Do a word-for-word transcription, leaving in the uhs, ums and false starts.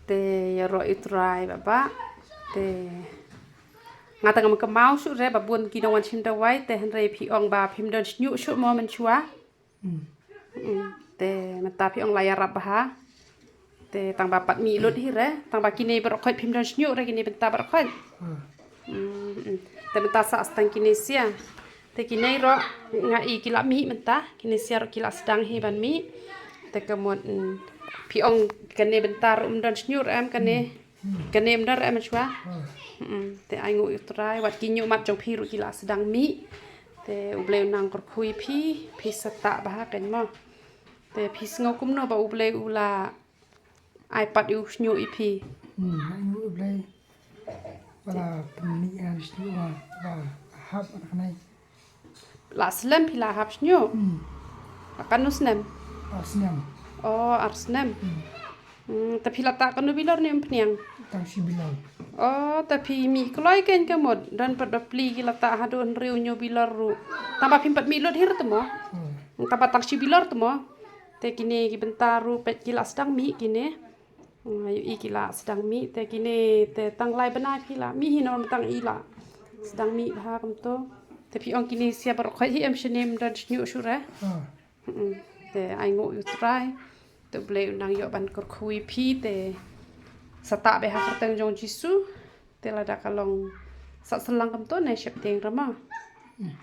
Te ïaroh ïa u Trai ba ba. Te nga tang ngam kynmaw shuh re ba bun ki nongwan shim dawai te hynrei phi ong ba phim don shñiuh shuh mo mynshuwa. Hmm. Hmm. Te mynta phi ong la ïarap bha. Te tang ba pat mih lut hi re, tang ba kine baroh khoit phim don shñiuh re kine bynta baroh khoit. Hmm. Hmm, hmm. Te mynta sa tang kine sia. Te kine ruh nga i ki la mih mynta, kine sia ruh ki la sdang hi ban mih. Te ka mut, hmm, phi ong kane bynta ruh ym don shñiuh re em kane. Hmm. Kane ym don re em mynshuwa. Hmm. Hmm, te ai nguh ïa u Trai, wat ki ñiuh mat jong phi ruh ki la sdang mih. Te U Blei u nang kyrkhu ïa phi, phi sa tah bha kein mo. Te phi sngew kumno ba U Blei u la ai pat ïa u shñiuh ïa phi? Hmm, ai nguh ïa U Blei. Ba la pynmih ïa u shñiuh ba, ba hap ar kane. La slem phi la hap shñiuh? Hmm. La katno snem? Ar snem. Oh, ar snem. Hmm. Hmm, te phi la tah katno bilor ne ym pynïang? Tang shi bilor. Oh, te phi mih kloi kein ka mut. Don pat ba pli ki la tah haduh hynriew hynñiew bilor ruh. Tang ba phim pat mih lut hi re te mo. Hmm. Tang ba tang shi bilor te mo. Te kine ki bynta ruh peit ki la sdang mih kine. Nga ïohi ki la sdang mih te kine te tang lai bnai phi la mih hi namar tang i la sdang mih bha kumto. Te phi ong kine sia baroh khoit hi em shane ym don shñiuh shuh re. Hmm. Hmm. Te ai nguh ïa u Trai. Te U Blei u nang ïoh ban kyrkhu ïa phi te sa tah bha ha ka kyrteng jong Jisu. Te lada ka long sa shyllangkam to ne sheptieng re mo. Hmm.